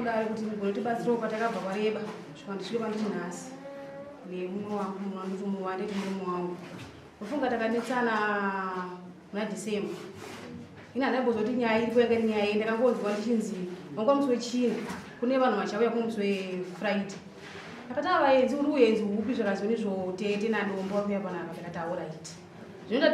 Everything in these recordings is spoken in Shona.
kudare kuti mugonotibatsirawo patakabva kwareba svika ndisvike pandiri nhasi nemumwe wangu munhu wanditi mumwe wanditi murume wangu. Ndofunga takanetsana muna December. Ini handaimbozwa kuti nyaya iripo yanga iri nyaya yei ndakangonzwa ndichinzi wanga musi wechina kune vanhu vachauya kumusi wefriday. Ndakati ava vaenzi uri uenzi hupi zvakazoni zvo tete nadombo vakuya panapa ndakati aoraiti. Zvino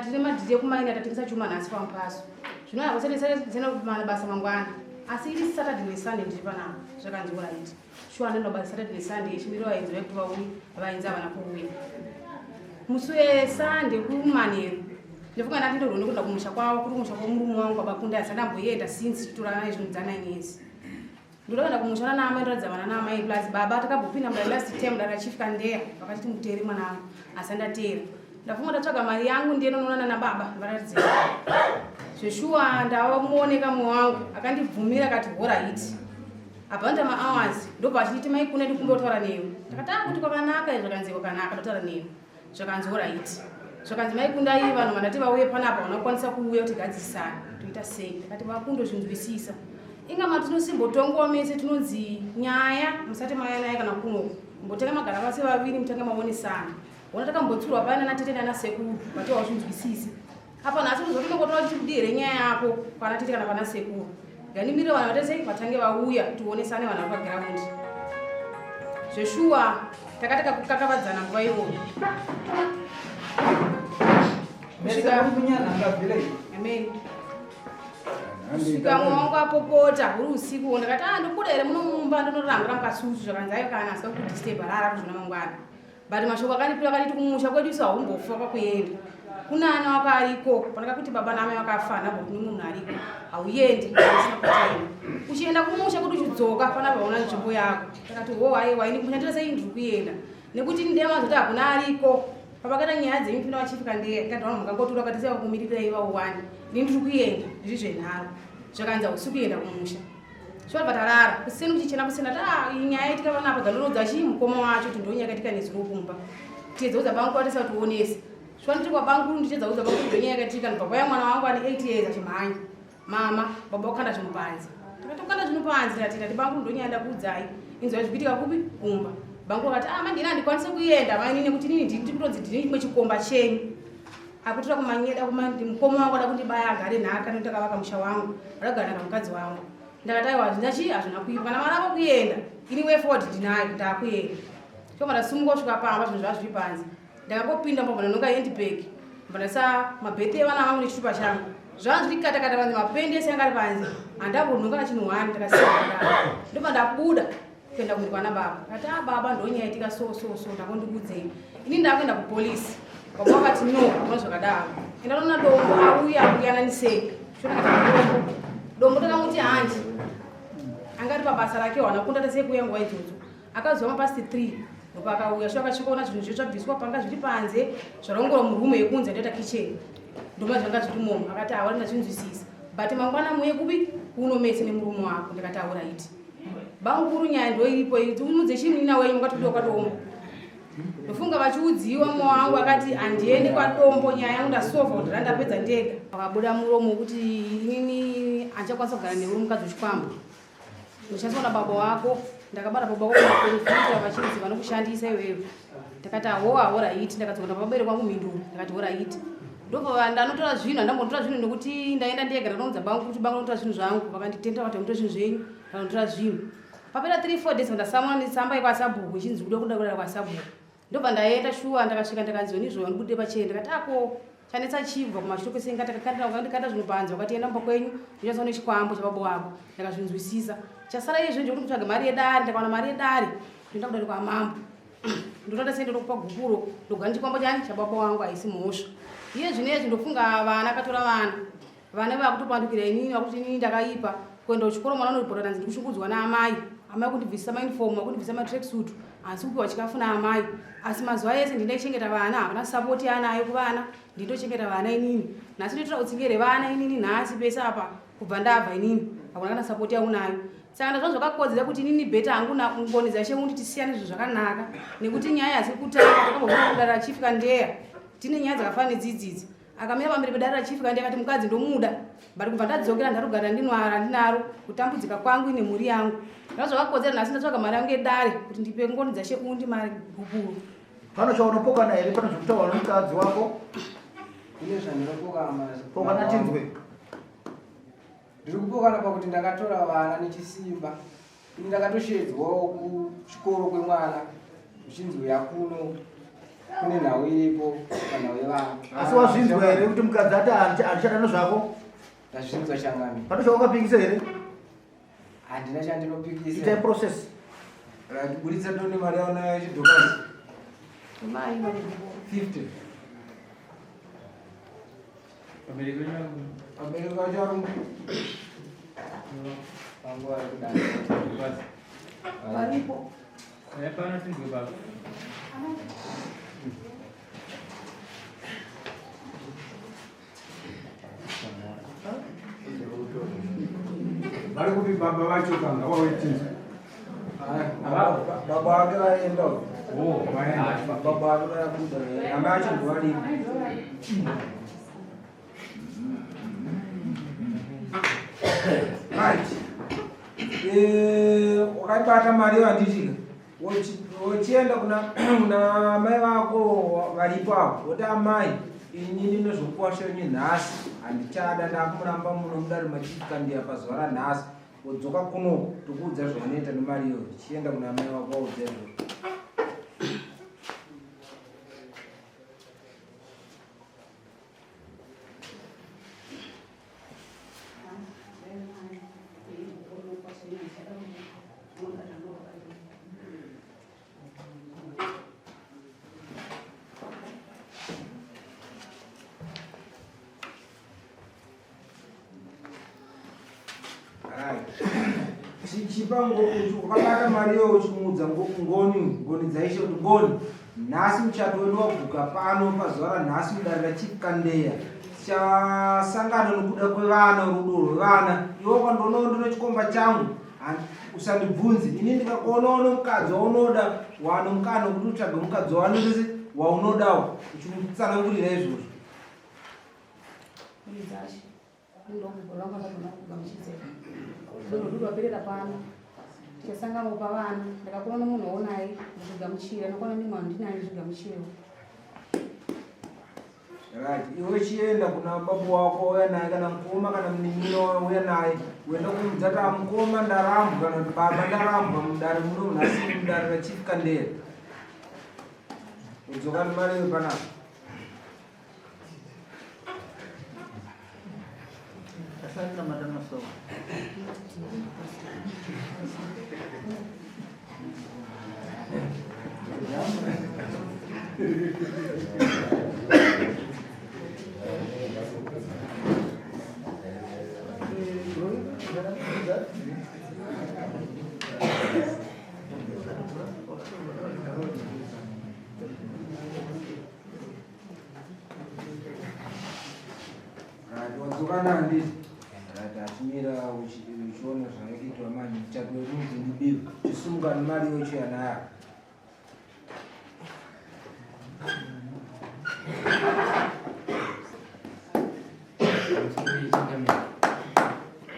tine madhiri ekumaina tatengesa chuma nhasi pamupaso. Zvino hakusati basa mangwana asi iri Saturday neSunday ndiri panapa zvakanzi oraiti. Shuwa ndoenda kubasa Saturday neSunday ichimirira vaenzi vaye kuti vauye, vaenzi havana kuuya. Musi weSunday kumanheru ndofunga ndati ndorwendo kuenda kumusha kwavo kuri kumusha kwemurume wangu kwabakunda asi andamboenda since titorana nezvinhu dza 9 years. Ndoda kuenda kumusha nana amai ndoratidza vana naamai plus baba takambopinda mudare last term dare rachief Kandeya vakatiti muteere mwana wangu asi andateera. Ndafunga ndatsvaga mari yangu ndiye nonoonana nababa varatidze. Zveshuwa ndamuoneka mumwe wangu akandibvumira akati horaiti. Apa ma hours ndobva achiti mai kune ndikumbe kutaura newe. Ndakati ah kuti kwakanaka izvo zvakanzi kwakanaka ndotaura newe. Zvakanzi alright. Zvakanzi mai kundai vanhu vandati vauye panapa vanokwanisa kuuya kuti gadzisana. Toita sei? Ndakati vakundo zvinzwisisa. Inga matinosimbotongowa mese tinonzi nyaya musati maya naye kana kunoku. Mbotenga magara vase vaviri mutange maonesana. Wona takambotsurwa paya nana tete nana sekuru vati wazvinzwisisi. Apa nhasi unozotinongotora kuti kudii here nyaya yako kwana tete kana kwana sekuru. Gandimirire vanhu vatese vatange vauya tionesane vanhu vari pagiraundi. Zveshuwa takati kakukakavadzana nguva iyoyo. Kusvika Amen. Kusvika mumwe wangu apopota huri usiku ndakati ah ndobuda here muno mumba ndonorangura mukasusu zvakanzi ayo kana asika kudisturb rara kuzvona mangwana. But mashoko akandipira akanditi kumusha kwedu isu haumbofa kwakuenda. Kuna ana wako ariko, panaka kuti baba naamai vakafa nabva kune munhu ariko. Hauendi usina kutenda. Uchienda kumusha kuti uchidzoka pana vaona nzvimbo yako. Takati ho aiwa ini kumusha ndira sei ndiri kuenda. Nekuti ndema zoti hakuna ariko. Pavakaita nyaya dzenyu pinda vachifika ndiye ndati vanhu mukangotura vakati sei vakumirirai vauwani. Ini ndiri kuenda ndiri zvenharo. Zvakanzi hausi kuenda kumusha. Zvabva tarara kuseni kuchichena kuseni ati ah iyi nyaya yaitika panapa dzandorodza chii mukoma wacho kuti ndonyaya yakaitika nezuro kumba. Tiedza udza bangu kwatisa kuti uonese. Shuwa ndiri kwabangu ndichiedza udza bangu ndonyaya yakaitika ndobva kwaya mwana wangu ane 8 years achimhanya. Mama baba wakanda zvinhu panze. Takati ukanda zvinhu panze ndati ndati bangu ndonyaya ndakuudzai. Inzwa zvikuitika kupi kumba. Bangu vakati ah manje ini handikwanise kuenda mainini nekuti inini ndiri kutonzi ndini chimwe chikomba chenyu. Akutora kumanyeda kumandi mukoma wangu ada kundibaya agare nhaka nekuti akavaka musha wangu ada kugara nhaka mukadzi wangu. Ndakati aiwa hazvina chii hazvina kuipa kana mari ako kuenda ini way forward ndinayo ndakuenda. Chobva ndasimuka kusvika pamba zvinhu zvazviri panze. Ndakangopinda mbobva ndanonga handbag mbobva ndaisa mabheti evana vangu nechitupa changu. Zvanga zviri kata kata panze mapendi ese anga ari panze handambononga kana chinhu one ndakasiya ndakadaro. Ndobva ndabuda kuenda kumhiri kwana baba kati a ah, baba ndonyaya itika so so so ndakondikudzei ini ndakuenda kupolisi baba vakati no hakuna zvakadaro enda nona dombo auya akuyananisei shonakati dombo dombo takamuti handi angari pabasa rake wana kunda tese kuuya nguva idzodzo akaziva mapast 3 ndopaakauya sho akasvikaona zvinhu zve zvabviswa panga zviri panze zvarongorwa murumu yekunze ndoita kitchen ndoma zvanga zviri momo akati awa ndazvinzwisisa but mangwana muye kupi kuno mese nemurume wako ndikati auraiti Bamukuru nyaya ndoiripo iyi tiumudze chii munin'ina wenyu mukati kudiwa kwadombo. Ndofunga vachiudziwa mumwe wangu akati handiendi kwadombo nyaya yangu ndasova kuti randapedza ndega. Vakabuda muromo wekuti inini handichakwanisa kugara newe mukadzi wechikwambo. Ndoshandiswa nababa wako ndakabata baba wako maporofita vachinzi vanokushandisa iwewe. Ndakati aho aho raiti ndakadzoka ndapabere kwangu mhinduro ndakati ho raiti. Ndobva ndanotora zvinhu handambotora zvinhu nekuti ndaenda ndega ndanoudza bangu kuti bangu notora zvinhu zvangu vakanditenda vakati mutora zvinhu zvenyu ndanotora zvinhu. Papera 3 4 days ndasamwa netsamba yekwasabhuku ichinzi kuda kuda kuda kwasabhuku. Ndobva ndaenda shuwa ndakasvika ndakanzi onizvo ndibude pachena ndakati ako chanetsa chii kubva kumashure kwese inga takakandira wakandikanda zvinhu panze wakati enda mumba kwenyu uchazoona chikwambo chababa wako ndakazvinzwisisa. Chasara iye zvinhu ndikuti kutsvaga mari yedare ndakawana mari yedare ndoenda kudare kwamambo. Ndotoda sei ndotokupa gupuro ndogara chikwambo chani chababa wangu haisi mhosva. Iye zvino izvi ndofunga vana akatora vana. Vana vakutopandukira inini vakuti inini ndakaipa kuenda kuchikoro mwana unoripota tanzi ndikushungudzwa naamai. Amai kundibvisisa mauniform vakundibvisisa matracksuit hansi kupiwa chikafu naamai. Asi mazuva ese ndinaichengeta vana havana support yaanayo kuvana ndindochengeta vana inini. Nhasi ndotora utsinge vana inini nhasi pese apa kubva ndabva inini hakuna kana support yaunayo. Saka ndazva zvakakodzera kuti inini beta hangu ngoni dzashe kuti tisiyane zvinhu zvakanaka nekuti nyaya hasi kutanga takambobva kudara chief Kandeya tine nyaya dzakafanana nedzidzidzi. Akamira pamberi pedare rachief kandi akati mukadzi ndomuda but kubva ndadzokera ndarugara ndinwara ndinaro kutambudzika kwangu ine mhuri yangu. Ndazvakakodzera nhasi ndatsvaga mari yangu yedare kuti ndipe ngoni dzashe undi mari gupuro. Pano chaunopokana here pano zvekutaura nomukadzi wako? Kune zvandinopokana. Pokana tinzwe. Ndiri kupokana pakuti ndakatora vana nechisimba. Ini ndakatoshedzwawo kuchikoro kwemwana zvichinzi uya kuno kune nhau iripo panhau yevana. Asi wazvinzwa here kuti mukadzi ati handichada nezvako? Ndazvinzwa changami. Pane chawakapikisa here? Handina chandinopikisa. Itai process. Right, buritsa tone mari yaona yechidhokasi. Mai 50. Vabereki vacho vari panguva yekudai. Varipo. Pano tinzwe baba. Vari kupi baba vacho kanga vauye tinzwe. Baba vake vaenda. Oh, vaenda. Baba vake vayabuda. Amai acho ndovadini. Right. Eh, wakaibata mari iyo handitika wochienda kuna kuna amai vako varipo apo woti amai ini ndinozvokuwasha wenyu nhasi handichada ndakumuramba muno mudare machikandiya pazuva ranhasi wodzoka kuno tokuudza zvaunoita nemari iyoyo chienda kuna amai vako waudza izvozvo. Chipa wakabata mari iyoyo uchimuudza ngoni ngoni dzaishe kuti ngoni nhasi muchato wedu waguka pano pazuva ranhasi mudare rachikandeya tichasangana nokuda kwevana rudo rwevana iwe ukandoonawo ndine chikomba changu usandibvunze ini ndikakuonawo nomukadzi waunoda wane mukana wekuti utsvage mukadzi waunodese waunodawo uchimutsanangurira izvozvo. Ndodurwaperera pano tichasanganawo pavana ndakakona nomunhu waunaye ndikugamuchira ndakona nemwe wandinaye ndikugamuchirewo. Right, iwe chienda kuna babu wako uya naye kana mukoma kana munin'ina uya naye uenda kumudza ta mukoma ndarambwa kana kuti baba ndarambwa mudare muno nhasi mudare rachief Kandeya. Udzoka nemari iyo panapa. Asante madam Masowa. Right, wadzoka nayo ndizvo. Right, achimira uchiona zvavakuitwa manje muchato wedu ndibiro. Chisumuka nemari yochiya nayo.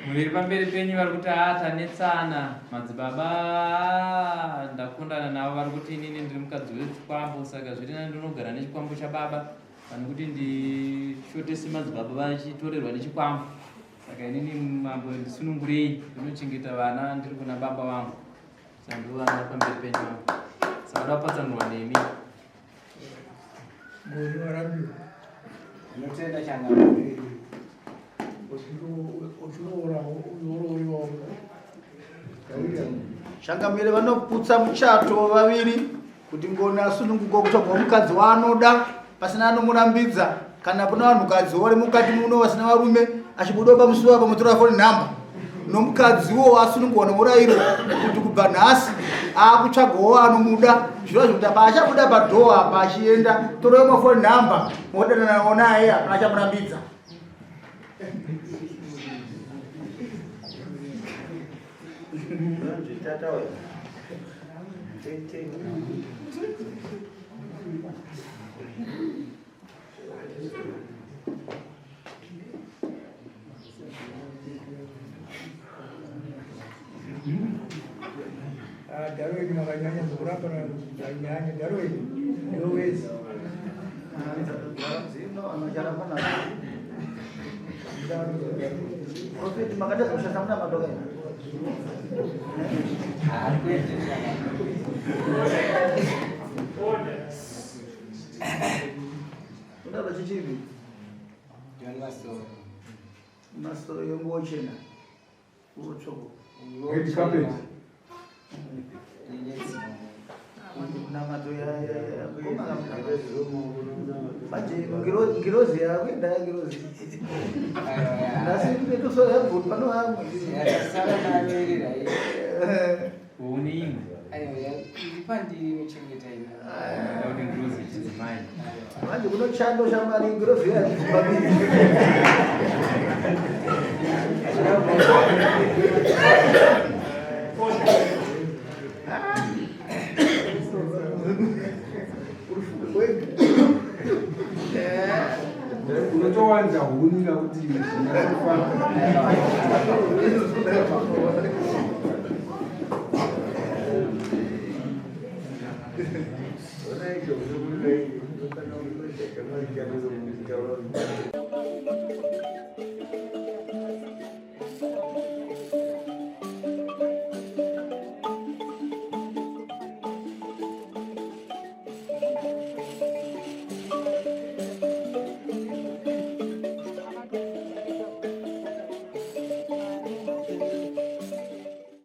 Muviri pamberi penyu vari kuti haa tanetsana madzibaba ndakundana navo vari kuti inini ndiri mukadzi wechikwambo saka zviri nani ndinogara nechikwambo chababa pane kuti ndishotese madzibaba vachitorerwa nechikwambo saka inini mambo ndisunungurei ndinochengeta vana ndiri kuna baba vangu saka ndivo vana vari pamberi penyu avo saka vada kupatsanurwa nemi. Ngoni warambiwa. Ndinotenda changamire. Uchiroora Changamire vanoputsa muchato vaviri kuti Ngoni asununguke kutsvagwa mukadzi waanoda pasina anomurambidza kana kuna vanhukadzi vari mukati muno vasina varume achibudawo pamusuwo apa motora foni nhamba nomukadziwo asunungurwa nomurayiro kuti kubva nhasi akutsvagawo anomuda zvirova zvekuti apa achabuda padhoo apa achienda torai mafoni nhamba modananawo naye hapana achamurambidza. wenyu makanyanya zvokuramba zvanyanya daro wenyu ndowezi. Profeti makatadza kushandisa munamato kai? Undaura chichivi? Masoro yenguo chena. Nguo tsvuku. Red carpet. Munamato manje ngirozi yakuenda ngirozi. Nhasi nditosora yabvuri pano vamwe. Une imwe. Kuti ngirozi chidzimai. Manje kuno chando chamari ngirozi yakumbamiri. Unotowanza huni kakuti zvinyatsofamba.